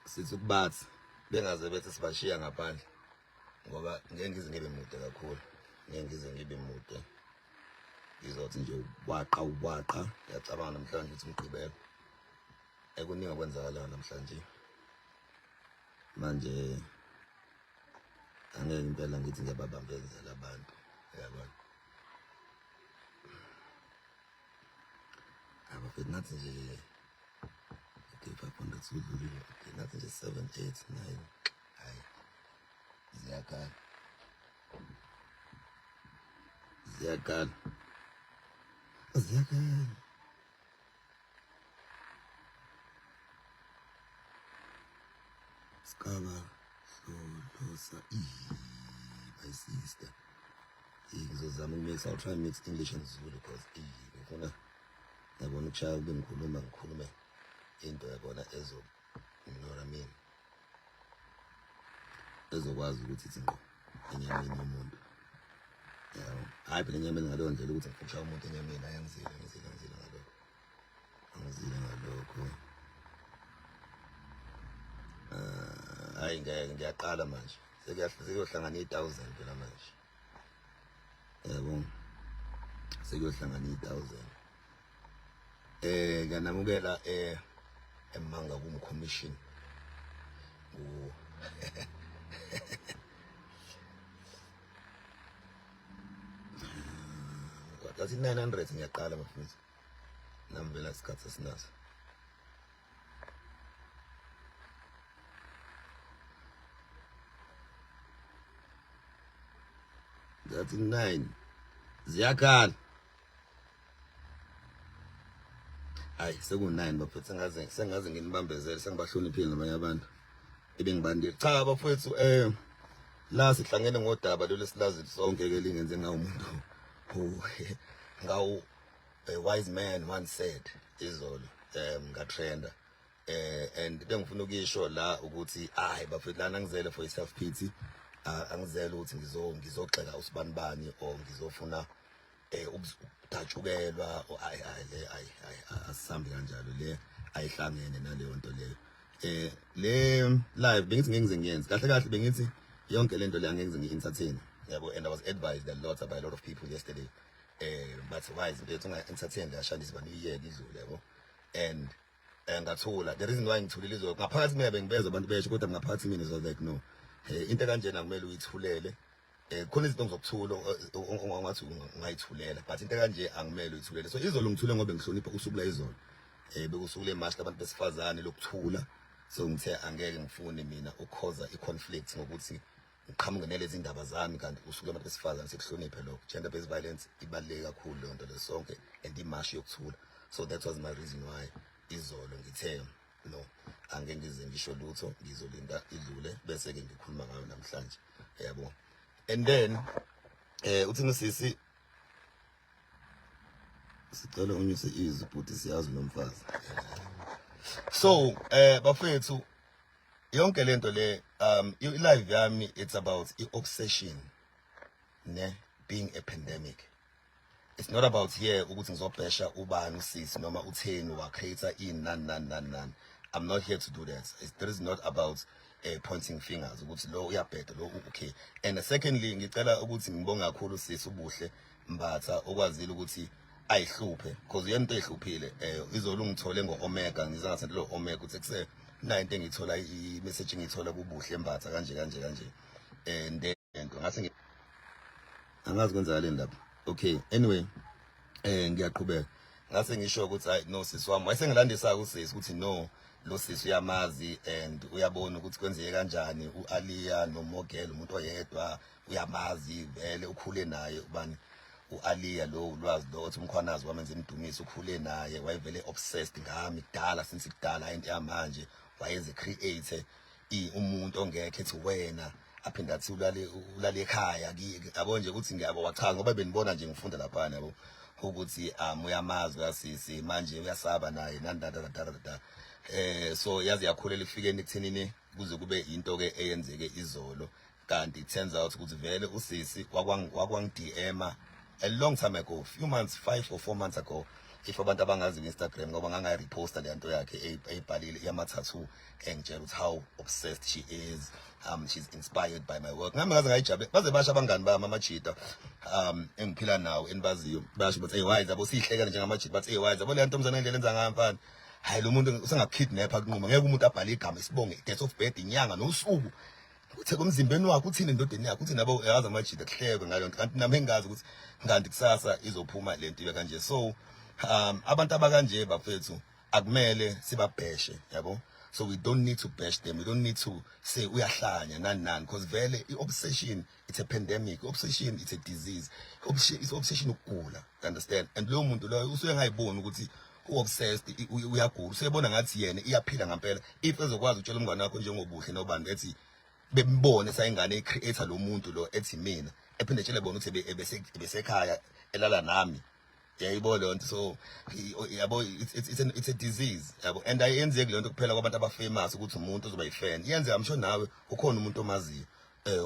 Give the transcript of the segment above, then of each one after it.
Sithi ukubathi bengaze bethi sibashiya ngaphandle ngoba ngeke ngize ngibe mude kakhulu, ngeke ngize ngibe mude. Ngizothi nje waqa waqa, ngiyacabanga namhlanje ukuthi umgqibelo ekuningi okwenzakalayo namhlanje. Manje angeke impela ngithi ngiyababambezela abantu, uyabona. Abafethu nathi nje okay 500 sudlulile, okay nathi nje 7 8 9 hayi ziyakhala ziyakhala ziyakhala. Skaba hlolosa my sister. Ngizozama ukumix, I'll try and mix English and Zulu because ngifuna yabona ukushaya kube ngikhuluma ngikhulume into yabona ezo, you know what I mean, ezokwazi ukuthi ithi ngqo enyameni yomuntu. Yabo, hhayi phela enyameni ngaleyo ndlela ukuthi ngifuna ukushaya umuntu enyameni, hhayi angizile, angizile, angizile ngalokho, angizile ngalokho. Hhayi ngeke, ngiyaqala manje, sekuyohlangana i-1000 phela manje, yabo, sekuyohlangana i-1000. Ngiyanamukela emanga kum commission ku kwathi 900 ngiyaqala bafethu, nami vele isikhathi esinaso. Ngathi 9 ziyakhala. Hayi seku-9 bafethu, sengaze sengaze nginibambezele, sengibahloniphile nabanye abantu ebengibandile. Cha bafethu, la sihlangene ngodaba lolu silazi sonke ke lingenze ngawo umuntu ngawu a wise man once said izolo ngatrenda and bengifuna ukuyisho la ukuthi hayi bafethu lana ngizele for self pity, angizele ukuthi ngizogxeka usibanibani or ngizofuna ukudatshukelwa or ayi ayi le ayi ayi asisambi kanjalo, le ayihlangene naleyo nto leyo. Le live bengithi ngeke ngize ngiyenze kahle kahle, bengithi yonke lento le angeke ngize ngi-entertain, yabo, and I was advised a lot by a lot of people yesterday, but wise mfethu unga-entertain le ashandisi bani uyiyeke idlule, yabo. And ngathula. The reason why ngithulile izolo ngaphakathi mina bengibezwa abantu besho, kodwa ngaphakathi mina was like no, into kanjena kumele uyithulele. Khona izinto ngizokuthula ongathi ungayithulela, but into kanje angimele uyithulele. So izolo ngithule ngoba ngihlonipha usuku la izolo, bekusuku lemarch labantu besifazane lokuthula, so ngithe angeke ngifune mina ukhoza i-conflict ngokuthi ngiqhamuke nalezi ndaba zami, kanti usuku labantu besifazane sikuhloniphe lokho. Gender based violence ibaluleke kakhulu leyo nto lesonke and imashi yokuthula. So that was my reason why izolo ngithe no, angeke ngize ngisho lutho, ngizolinda idlule bese ke ngikhuluma ngayo namhlanje, yabo. And then uthini sisi, sicela unyuse izwi bhuti, siyazi nomfazi. So bafethu yonke lento le i-live yami it's about i-obsession ne being a pandemic. It's not about here ukuthi ngizobhesha ubani usisi noma utheni wa creator in nani nani nani nani. I'm not here to do that. It is not about pointing fingers ukuthi lo uyabheda lo okay. And secondly ngicela ukuthi ngibonge kakhulu sisi uBuhle Mbatha okwazile ukuthi ayihluphe, because uyena into ehluphile. Izolo ungithole ngo-Omega, ngize ngathi lo Omega uthi kuse nayo into engiyithola, i-message engiyithola kuBuhle Mbatha kanje kanje kanje, and into ngase angazi kwenzakaleni lapha. Okay, anyway ngiyaqhubeka, ngase ngisho ukuthi hayi no sisi wami wayesengilandisa usisi ukuthi no lo sisi uyamazi and uyabona ukuthi kwenzeke kanjani uAliya noMogel umuntu oyedwa uyamazi vele ukhule naye ubani uAliya lo ulwazi lo othi uMkhwanazi wamenza imdumiso ukhule naye wayevele obsessed ngami kudala since kudala into yamanje wayeze create umuntu ongekho ethi wena aphinde athi ulale ulale ekhaya yabo nje ukuthi ngiyabo wachaza ngoba benibona nje ngifunda lapha yabo ukuthi uyamazi uyasisi manje uyasaba naye nani da da da da so yazi yakhulela ifikeni ekuthenini kuze kube into ke eyenzeke izolo. Kanti it turns out ukuthi vele usisi wakwang DM a long time ago, few months, 5 or 4 months ago, If abantu abangazi ku-Instagram, ngoba ngangayireposta le nto yakhe eyibhalile yama-tattoo, engitshela ukuthi how obsessed she is, she's inspired by my work. Ngami ngaze ngayijabule, baze basho abangani bami, amajita engiphila nawo enibaziyo, basho bathi, "Hey wise," yabo, sihlekana njengamajita, bathi, "Hey wise, yabo, le ntombazane indlela enza ngayo, mfana, hayi, lo muntu usengakukidnapha kunquma. Ngeke umuntu abhale igama, isibonge, date of birth, inyanga nosuku, uthe komzimbeni wakhe, uthini endodeni yakhe, uthi nabo." Yazi, amajita kuhlekwe ngaleyo nto, kanti nami engazi ukuthi kanti kusasa izophuma lento ibe kanje. So abantu abakanje, bafethu, akumele sibabheshe, yabo. So we don't need to bash them, we don't need to say uyahlanya, nani nani, because vele i-obsession, it's a pandemic. Obsession, it's a disease. It's obsession, ukugula, you understand? And loyo muntu loyo usuke engayiboni ukuthi u-obsessed, uyagula, usuyebona ngathi yena iyaphila ngampela. If ezokwazi ukutshela umngane wakho njengobuhle nobani, ethi bembone sayingane ecreator lo muntu lo, ethi mina, ephinde etshele bona ukuthi ebesekhaya elala nami, yayibona leyo nto. So yabo, it's a disease, yabo, and ayenzeki leyo nto kuphela kwabantu abafamous, ukuthi umuntu ozoba yifan. Iyenzeka, I'm sure nawe ukhona umuntu omaziyo,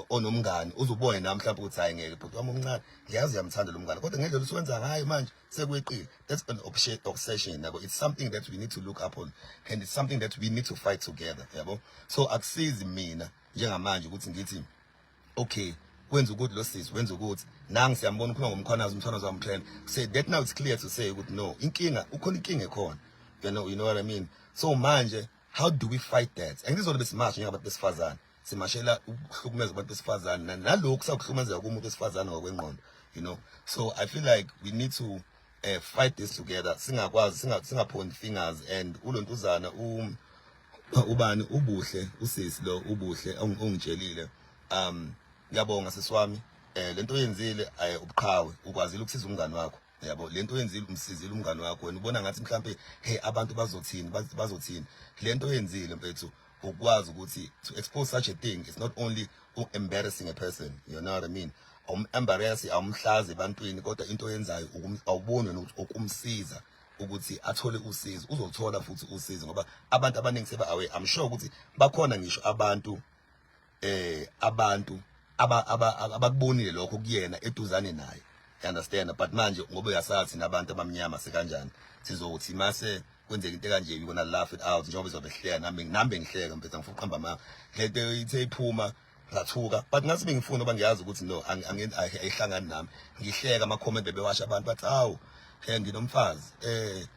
onomngani, uzubone nami mhlawumbe ukuthi hayi, ngeke, bhuti wami omncane, ngiyazi uyamthanda lo mngane, kodwa ngendlela usuwenza ngayo manje sekweqile. That's an obsession, yabo. It's something that we need to look upon and it's something that we need to fight together, yabo. So akusizi mina njengamanje ukuthi ngithi, okay, wenza ukuthi lo sisi wenza ukuthi nangi, siyambona ukhuluma ngoMkhwanazi, uMkhwanazi wamtrend. Say that now it's clear to say ukuthi no, inkinga ukhona, inkinga ekhona, you know what I mean? So manje how do we fight that? Angizolo besimasha njengabantu besifazane, simashela ukuhlukumeza abantu besifazane, nalokhu sakuhlukumezeka kumuntu wesifazane ngokwengqondo. So I feel like we need to fight this together, singakwazi singapoint fingers. And ulontuzana ubani, ubuhle, usisi lo ubuhle ongitshelile, ngiyabonga sisi wami, lento oyenzile ubuqhawe, ukwazile ukusiza umngani wakho, yabo. Lento oyenzile, umsizile umngani wakho. Wena ubona ngathi mhlambe, hey, abantu bazothini, bazothini? Lento oyenzile, mfethu, ukwazi ukuthi to expose such a thing is not only embarrassing a person, you know what I mean? Awum-embarrass, awumhlazi ebantwini, kodwa into oyenzayo awuboni wena ukuthi ukumsiza ukuthi athole usizo. Uzothola futhi usizo, ngoba abantu abaningi seba aware. I'm sure ukuthi bakhona ngisho abantu abantu abakubonile lokho kuyena eduzane naye, you understand? But manje ngoba uyasathi nabantu abamnyama sekanjani, sizothi mase kwenzeka into kanje, we gonna laugh it out, njengoba izobe hleka. Nami bengihleka, mfethu, angifuni ukuqamba amanga. Lento ithe iphuma ngathuka, but ngathi bengifuna ngoba ngiyazi ukuthi no, ayihlangani nami. Ngihleka ama comment bebewasha abantu, bathi, "Hawu, he, nginomfazi,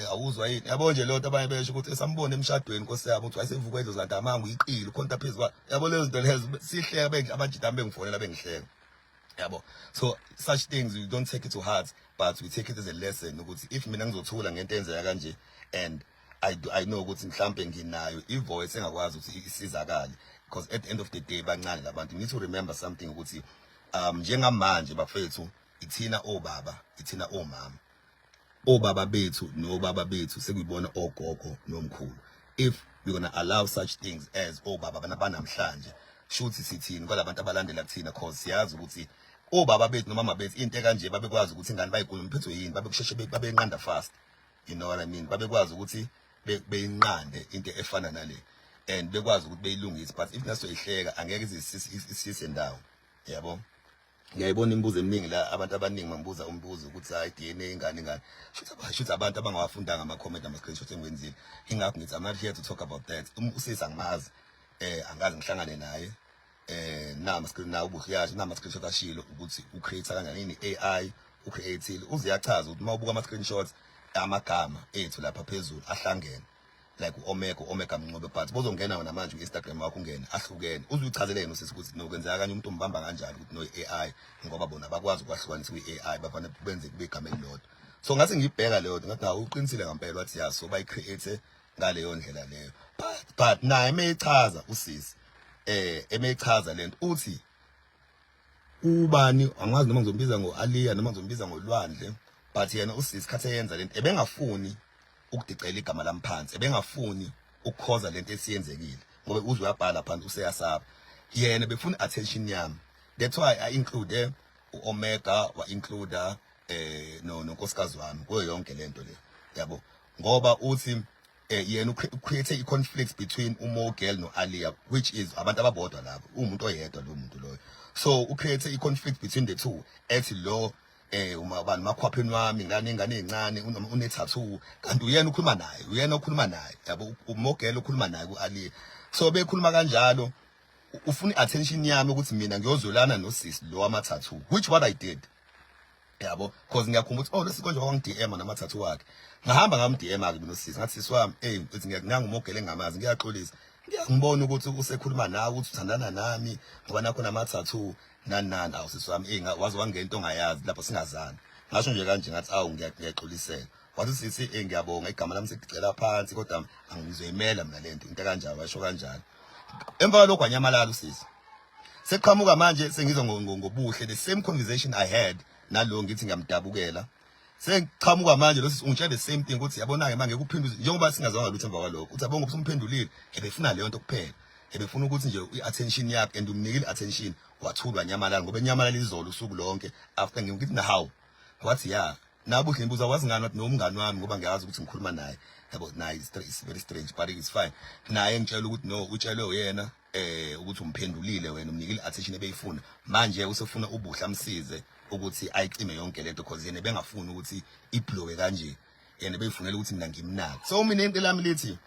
awuzwa yini?" Yabo nje lonto, abanye besho ukuthi esambone emshadweni, nkosi yabo, ukuthi wayesevuka edlo zantamanga, uyiqile ukhonta phezulu kwa, yabo, lezo zinto lezo. Sihleka, abajita bengifonela, bengihleka, yabo. So such things, we don't take it to heart, but we take it as a lesson ukuthi if mina ngizothula ngento enzeka kanje and I know ukuthi mhlambe nginayo ivoice engakwazi ukuthi isizakale, because at the end of the day bancane labantu. You need to remember something, ukuthi njengamanje, bafethu, ithina obaba, ithina omama, obaba bethu nobaba bethu sekuyibona ogogo nomkhulu. If we're going to allow such things as obaba banamhlanje, shuthi sithini kwalabantu abalandela kuthina? Cause siyazi ukuthi obaba bethu nomama bethu, into ekanje babekwazi ukuthi ingane bayikhuluma phethwe yini, babekusheshe babenqanda fast, you know what I mean? Babekwazi ukuthi beyinqande into efana nale and bekwazi ukuthi beyilungise. But if nasoyihleka, angeke isise ndawo, yabo. Ngiyayibona imibuzo eminingi la, abantu abaningi bangibuza umbuzo ukuthi hayi, DNA, ingane, ingane, shuthi abantu abangawafundanga ama-comment, ama-screenshot engiwenzile. Ingakho ngithi I'm not here to talk about that. Usisi angimazi, angazi ngihlangane naye. Na ama-screen na ubuhle yasho na ama-screenshot ashilo ukuthi ucreate kanjani, yini AI ucreateile. Uze uyachaza ukuthi uma ubuka ama-screenshots, amagama ethu lapha phezulu ahlangene, like u-Omega, u-Omega Mncube, but bozongena wena manje ku-Instagram wakho ungene, ahlukene. Uze uyichazele yena usisi ukuthi no, kwenzeka kanye, umuntu umbamba kanjani ukuthi no, i-AI, ngoba bona bakwazi ukwahlukanisa kwi-AI, bafane benze kube igama elilodwa. So ngase ngiyibheka leyo nto, ngathi hawu, uqinisile ngempela, wathi ya, so bayi-create ngaleyo ndlela leyo. But naye emeyichaza usisi, emeyichaza lento, uthi ubani, angazi noma ngizombiza ngo-Aliya noma ngizombiza ngolwandle, but yena usisi khathi eyenza lento ebengafuni ukudicela igama lami phansi, ebengafuni ukukhoza lento esiyenzekile, ngoba uze uyabhala phansi, useyasaba yena, befuna attention yami. That's why I include u-Omega, wa-include no nonkosikazi wami kuyo yonke lento le, yabo, ngoba uthi yena ucreate i-conflict between uMogel no-Alia, which is abantu ababodwa labo, umuntu oyedwa lo muntu loyo. So ucreate i-conflict between the two, ethi lo Uma bani makhwapheni wami ngane ingane ezincane une tattoo, kanti uyena ukhuluma naye, uyena okhuluma naye, yabo, umogela okhuluma naye kuAliya. So bekhuluma kanjalo, ufuna iattention yami ukuthi mina ngiyozwelana nosisi lo wama tattoo, which what I did, yabo, because ngiyakhumbula ukuthi, oh, lesi konje wangi DM nama tattoo wakhe. Ngahamba ngam DM ke mina usisi, ngathi, "Sisi wami, hey, uthi ngiyakunanga umogele engamazi, ngiyaxolisa, ngiyangibona ukuthi usekhuluma nawe ukuthi uthandana nami ngoba nakho nama tattoo nani nani. Awu, sisi wami, eh, waze wangena ongayazi lapho singazani." Ngasho nje kanje, ngathi, "Awu, ngiyaxolisela." Wathi sisi, "Eh, ngiyabonga, igama lami sekugcela phansi, kodwa angizoyimela mina lento." Into kanjalo, washo kanjalo. Emva kwalokho wanyamalala usisi. Seqhamuka manje sengizwa ngobuhle, the same conversation I had nalo, ngithi ngiyamdabukela. Sengiqhamuka manje lo sisi ungitshela the same thing ukuthi, yabona-ke manje kuphendula njengoba singazwanga lutho emva kwalokho, uthi yabonga usumphendulile, ebefuna leyo nto kuphela, ebefuna ukuthi nje i-attention yakhe, and umnikile i-attention, wathulwa, nyamalala, ngoba enyamalala izolo usuku lonke after ngithi na how. Wathi ya, nabuhle ngibuza wazi ngani, wathi nomngani wami, ngoba ngiyazi ukuthi ngikhuluma naye, yabo, naye is very strange, but it's fine. Naye ngitshela ukuthi no, utshelwe uyena ukuthi umphendulile wena, umnikile attention ebeyifuna, manje usefuna ubuhle amsize ukuthi ayicime yonke lento, because yena bengafuni ukuthi iblowe kanje, yena beyifunela ukuthi mina ngimnake. So mina into lami lithi,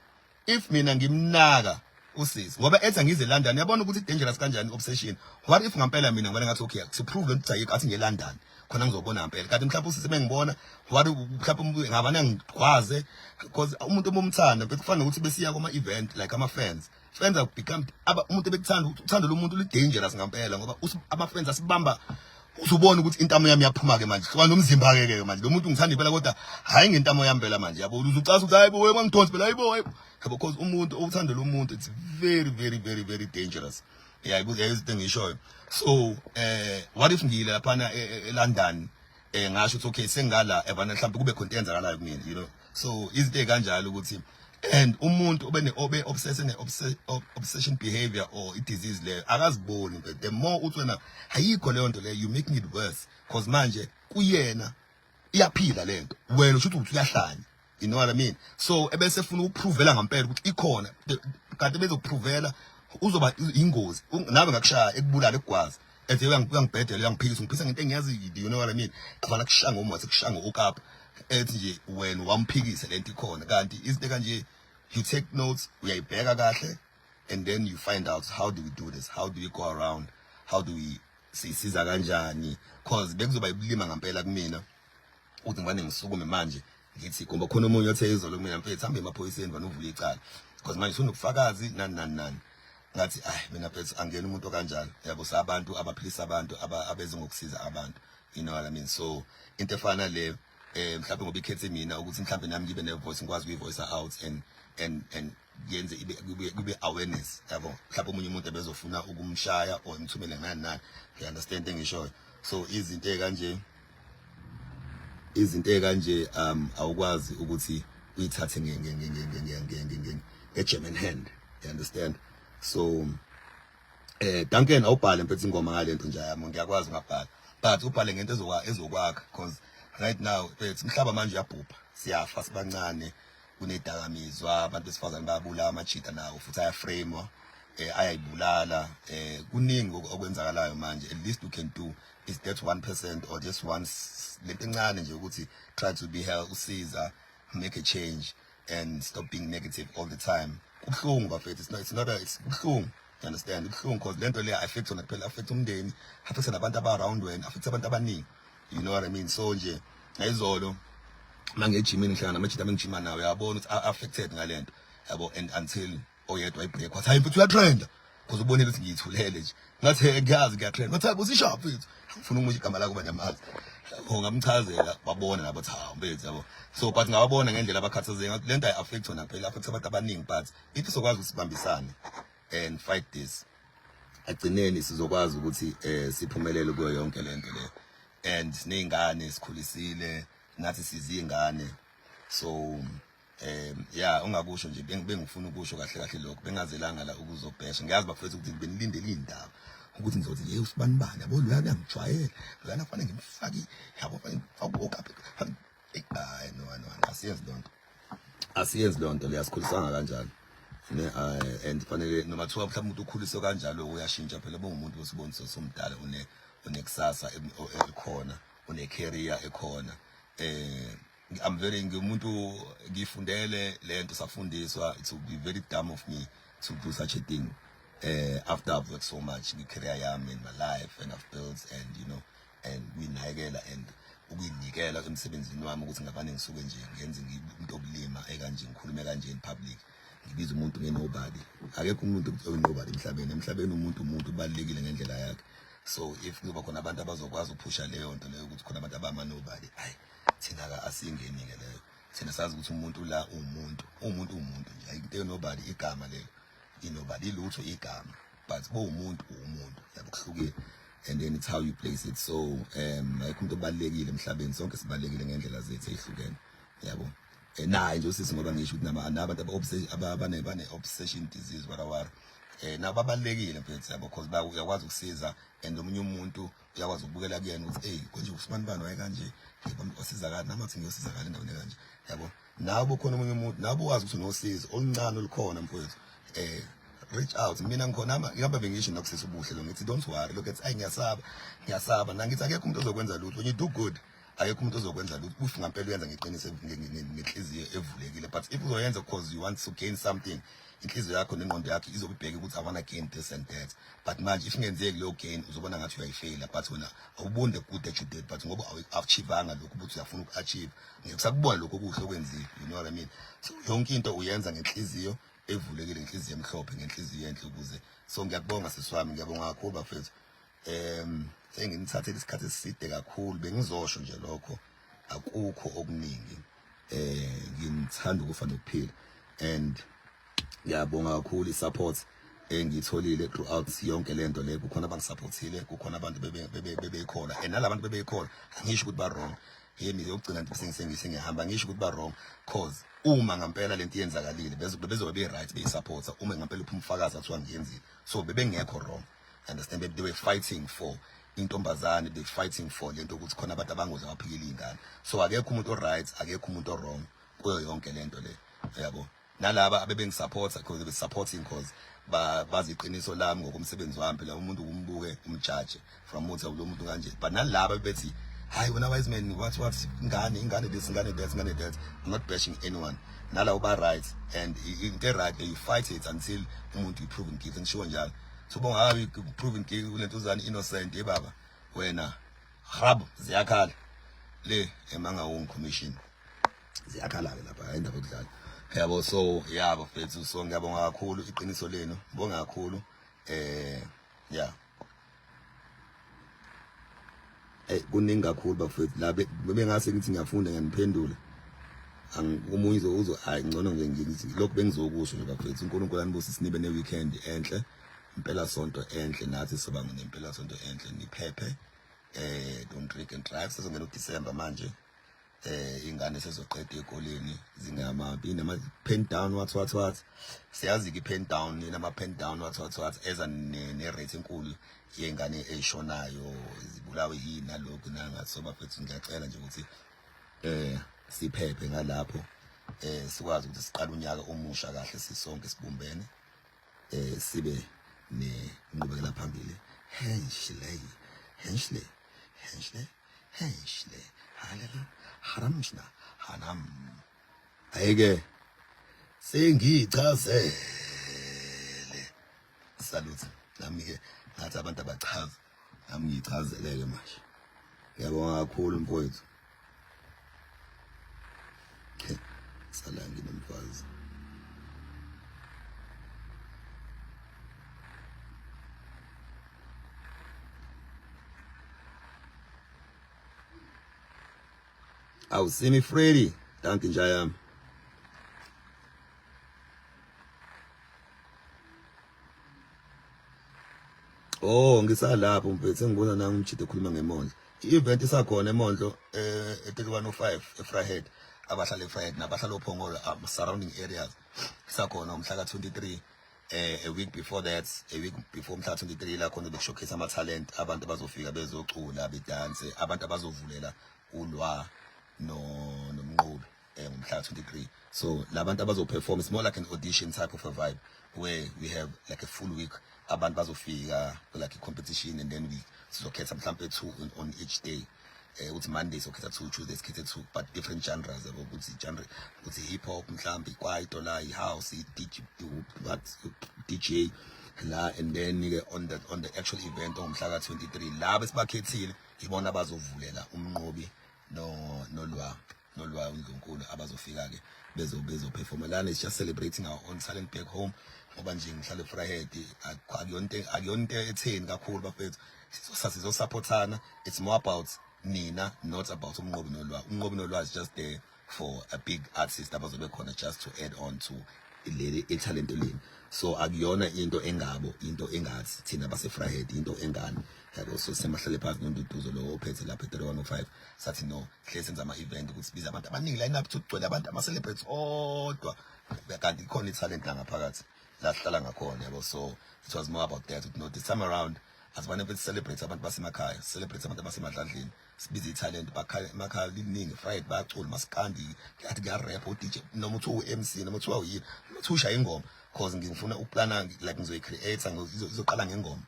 if mina ngimnaka usisi ngoba ethi angize eLondon, yabona ukuthi dangerous kanjani obsession. What if ngampela mina ngibona ngathi, okay, to prove lento ayikho, athi ngiye London khona ngizobona ngempela, kanti mhlawumbe usisi bengibona, what mhlawumbe ngabana ngigwaze? Because umuntu omumthanda mfethu kufana nokuthi besiya kuma event like ama fans, fans have become aba umuntu ebekuthanda, uthando lomuntu li dangerous ngampela, ngoba ama fans asibamba, uzubona ukuthi intamo yami yaphuma ke manje, hlukana nomzimba ke ke manje, lo muntu ngithanda impela, kodwa hayi ngentamo yami phela manje, yabo. Uzucaza ukuthi hayibo, wena ngidonsi phela, hayibo, hayibo, yabo, because umuntu uthando lomuntu, it's very, very, very, very dangerous. Yeah, izinto engishoyo. So what if ngiyile laphana eLondon, ngasho ukuthi okay, sengala ebana, mhlawumbe kube khona into eyenzakalayo kumina? So izinto ezikanjalo ukuthi, and umuntu obe obe obsessed ne obsession behavior or i disease leyo akaziboni, but the more uthi wena ayikho leyo nto leyo, you making it worse, because manje kuyena iyaphila lento, wena usho ukuthi uyahlanya, you know what I mean? So ebese efuna ukuprovela ngempela ukuthi ikhona, kanti bezokuprovela uzoba ingozi, nawe ngakushaya, ekubulala, ekugwaza, ethi uyangibhedela, uyangiphikisa, ungiphisa ngento engiyazi, you know what I mean? Afana kushaya ngomoya, sekushaya ngo-okapa, ethi nje wena wamphikisa, lento ikhona. Kanti izinto kanje, you take notes, uyayibheka kahle, and then you find out, how do we do this? How do we go around? How do we sisiza kanjani? Cause bekuzoba ibulima ngempela kumina ukuthi ngibane ngisukume manje ngithi ngoba khona omunye othe izolo kumina, "Mfethu, hambe emaphoyiseni, bani uvule icala, because manje usunobufakazi, nani nani nani." Ngathi, "Ay, mina mfethu, angena umuntu okanjalo, yabo, sabantu abaphilisa abantu, abeze ngokusiza abantu, you know what I mean?" So into efana le, mhlawumbe ngoba ikhethe mina ukuthi mhlawumbe nami ngibe ne voice, ngikwazi ukuyi-voice out and yenze ibe kube awareness, yabo, mhlawumbe omunye umuntu ebezofuna ukumshaya or ngithumele nani nani, you understand engishoyo? So izinto ezikanje awukwazi ukuthi uyithathe nge nge nge nge nge nge nge nge nge German hand, you understand? So Duncan, awubhale mfethu ingoma ngalento nje yami, ngiyakwazi ngabhala, but ubhale ngento ezokwakha, because right now mfethu umhlaba manje uyabhubha, siyafa sibancane, kunedakamizwa, abantu besifazane bayabulala, amajita nawo futhi ayaframewa, ayayibulala, kuningi okwenzakalayo manje. At least you can do is that 1% or just one lento encane nje ukuthi try to be help, usiza, make a change and stop being negative all the time. Kubuhlungu bafethu, it's not a, it's kubuhlungu, you understand? Kubuhlungu because lento le affect wona kuphela, affect umndeni, affect nabantu aba around wena, affect abantu abaningi, you know what I mean? So nje ngayizolo mangejimini ngihlangana namajita engijima nawo, uyabona ukuthi affected ngalento, yabo, and until oyedwa wayibreak, wathi, "Hayi mfethu, uyatrenda," because ubonile ukuthi ngiyithulele nje. Ngathi, "Hey, ngiyazi ngiyatrenda." Ngathi, "Hayi, usishap mfethu, ngifuna ukumusha igama lakho banyamazi." Yabo, ngamchazela, babona nabo ukuthi hawu mfethu, yabo. So but ngababona ngendlela abakhathazeke ngathi lento ayi-affect wona phela, affect abantu abaningi, but if sizokwazi ukuthi sibambisane and fight this, agcineni sizokwazi ukuthi siphumelele kuyo yonke lento le. And sineyingane sikhulisile nathi, sizingane. So yeah, ungakusho nje, bengifuna ukusho kahle kahle lokho, bengazelanga la ukuzobhesha. Ngiyazi bafethu ukuthi benilindele indaba ukuthi ngizothi, "Hey, usibani bani, yabo, loyana uyangijwayela, loyana kufanele ngimfake, yabo, kufanele ngimfake okapi." Hayi, no, no, asiyenzi lonto, asiyenzi lonto le, asikhulisanga kanjalo ne, and fanele noma thiwa mhlawumbe umuntu ukhuliswe kanjalo, uyashintsha phela, bongumuntu wesiboniso somdala, une unekusasa elikhona. une career ekhona. I'm very, ngimuntu ngifundele lento, safundiswa. It would be very dumb of me to do such a thing after I've worked so much in career yami, in my life, and I've built and you know and kuyinakekela and ukuyinikela emsebenzini wami, ukuthi ngavane ngisuke nje ngenze into obulima ekanje, ngikhulume kanje in public, ngibiza umuntu nge-nobody. Akekho umuntu oyi-nobody emhlabeni. Emhlabeni umuntu ubalulekile ngendlela yakhe. So if kuzoba khona abantu abazokwazi ukuphusha leyo nto leyo, ukuthi khona abantu abama-nobody, hayi, thina-ke asiyingeni-ke leyo. Thina sazi ukuthi umuntu la uwumuntu, uwumuntu, uwumuntu nje. Ayikho into nobody, igama lelo inobody, ilutho igama, but bowumuntu, uwumuntu, yabo, kuhlukile. And then it's how you place it. So ayikho umuntu obalulekile emhlabeni, sonke sibalulekile ngendlela zethu ezihlukene, yabo. Naye nje usisi, ngoba ngisho ukuthi nabantu abane bane obsession disease, warawara, nabo babalulekile mfethu, yabo, because uyakwazi ukusiza and omunye umuntu uyakwazi ukubukela kuyena ukuthi, hey, konje usibani bani waye kanje, wasizakala, nami athi ngiyosizakala endaweni kanje, yabo. Nabo khona omunye umuntu, nabo wazi ukuthi unosizo oluncane olukhona, mfowethu, reach out. Mina ngikhona, ngihamba bengisho nakusisa ubuhle lo, ngithi don't worry, look at, ayi, ngiyasaba, ngiyasaba nangithi akekho umuntu ozokwenza lutho. When you do good, akekho umuntu ozokwenza lutho if ngampela uyenza ngeqiniso, ngenhliziyo evulekile. But if uzoyenza because you want to gain something, inhliziyo yakho nengqondo yakho izobe ibheke ukuthi I wanna gain this and that, but manje if ingenzeki leyo gain, uzobona ngathi uyayifeyila, but wena awuboni the good that you did, but ngoba awu-achievanga lokhu ukuthi uyafuna uku-achieve, ngeke usakubona lokho okuhle okwenzile, you know what I mean? So yonke into uyenza ngenhliziyo evulekile, ngenhliziyo emhlophe, ngenhliziyo enhle ukuze. So ngiyakubonga, sisi wami, ngiyabonga kakhulu, bafethu. Senginithathele isikhathi eside kakhulu, bengizosho nje lokho, akukho okuningi. Ngithanda ukufa nokuphila and ngiyabonga kakhulu i-support engiyitholile throughout yonke lento le. Kukhona abangisupportile, kukhona abantu bebekhona and nalabantu bebekhona, angisho ukuthi ba wrong. Yemi yokugcina nje sengihamba, ngisho ukuthi ba wrong, cause uma ngampela lento iyenzakalile, bezobe be right beyisupporta. Uma ngampela uphuma umfakazi athiwa ngiyenzile, so bebengekho wrong, understand? They were fighting for intombazane, they fighting for lento ukuthi khona abantu abangoze baphikile ingane. So akekho umuntu o-right, akekho umuntu o-wrong kuyo yonke lento le, yabo. Nalaba abebengisupporta, because they were supporting because bazi iqiniso lami ngokomsebenzi wami. Phela umuntu kumbuke umjaje from uthi lo muntu kanje, but nalaba bethi, hayi wena wise man, what ingane, ingane this, ingane that, ingane that. I'm not bashing anyone. Nalabo ba right and into right, you fight it until umuntu you proven guilty, ngisho njalo. So bongabi proven guilty kulento uzani innocent, ye baba wena hrab, ziyakhala le eMangaung Commission, ziyakhala ke lapha, indaba yokudlala, yabo. So yabo mfethu, so ngiyabonga kakhulu iqiniso lenu, ngibonga kakhulu. Yeah, kuningi kakhulu bafethu la, bengase ngithi ngiyafunda, ngiyaniphendula, omunye uzo hayi, ngcono nje ngithi lokhu bengizokusho nje, bafethu. uNkulunkulu anibusise, nibe ne weekend enhle, impela sonto enhle, nathi soba nempela sonto enhle, niphephe. Don't drink and drive. Sezongena uDecember manje, ingane sezoqeda ezikoleni, zingama inama pen down, what what what, siyazi ke pen down, inama pen down, what what what, eza ne rate enkulu yengane eyishonayo, zibulawe yini nalokhu nangathi. So bafethu, ngiyacela nje ukuthi siphephe ngalapho, sikwazi ukuthi siqale unyaka omusha kahle, sisonke sibumbene, sibe nenqubekela phambili. Henshle, henshle, henshle, henshle, halala haramshna hanam. Ayike sengichazele, salute nami ke, ngathi abantu abachaza, nami ngiyichazeleke manje. Ngiyabonga kakhulu mfowethu. Sala nginomfazi. Awu Simi Freddy, dankie nja yami. Oh, ngisalapho mfethu, sengibona nami umjito ekhuluma ngemondlo. I-event isakhona emondlo, e-3105 eVryheid, abahlala eVryheid nabahlala oPhongolo, surrounding areas. Isakhona umhla ka-23, a week before that, a week before umhla 23, la khona bekushowcase ama talent, abantu abazofika bezocula, bedanse, abantu abazovulela ulwa no nomnqobi ngomhla 23. So labantu abazoperform, it's more like an audition type of a vibe where we have like a full week, abantu bazofika like a competition and then we sizokhetha mhlambe two on each day. Ukuthi Monday sokhetha 2, Tuesday sikhethe 2, but different genres, yabo, ukuthi genre, ukuthi hip hop mhlawumbe, ikwaito la, i-house, i-DJ, what, DJ la. And then ke on the actual event ongumhla ka-23, laba esibakhethile ibona abazovulela uMnqobi no nolwa uNdlunkulu, abazofika ke bezo performa lana. It's just celebrating our own talent back home, ngoba nje ngihlale Vryheid, akuyonto etheni kakhulu, bafethu. Sizosupportana. It's more about nina, not about uMnqobi nolwa. UMnqobi nolwa is just there for a big artist abazobe khona, just to add on to leli italent leni. So akuyona into engabo, into engathi thina base Vryheid, into engane, yabo. So semahlale phansi noNduduzo lo ophethe lapha e-3105, sathi no, hle senza ama-event ukuthi sibize abantu abaningi, line up kugcwele abantu, ama-celebrities odwa, kanti ikhona i-talent la ngaphakathi la sihlala ngakhona, yabo. So it was more about that, no, this time around asibane mfethu, celebrate abantu basemakhaya, celebrate abantu abasemadladleni, sibize i-talent bakhaya emakhaya liningi. Friday bayacula maskandi, kuyathi kuya-rap u-DJ, noma uthiwa u-MC, noma uthiwa uyini, noma uthiwa ushaya ingoma, 'cause ngifuna ukuplana, like ngizoyi-create, izoqala ngengoma,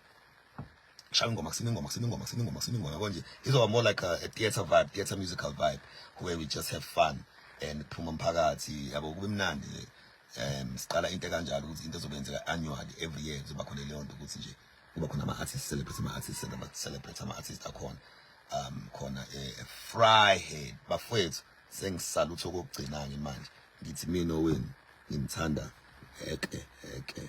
shaya ingoma, kusina ingoma, kusina ingoma, kusina ingoma, kusina ingoma, yabo nje. Izoba more like a theatre vibe, theatre musical vibe, where we just have fun and phuma umphakathi, yabo, kube mnandi nje. Siqala into kanjalo, ukuthi into ezobenzeka annually, every year kuzoba khona leyo nto, ukuthi nje kuba khona ama-artists, celebrate ama-artists, celebrate ama-artists akhona khona e-Vryheid. Bafowethu, sengisalutho okokugcina-ke manje, ngithi mina owenu ngimthanda eke eke.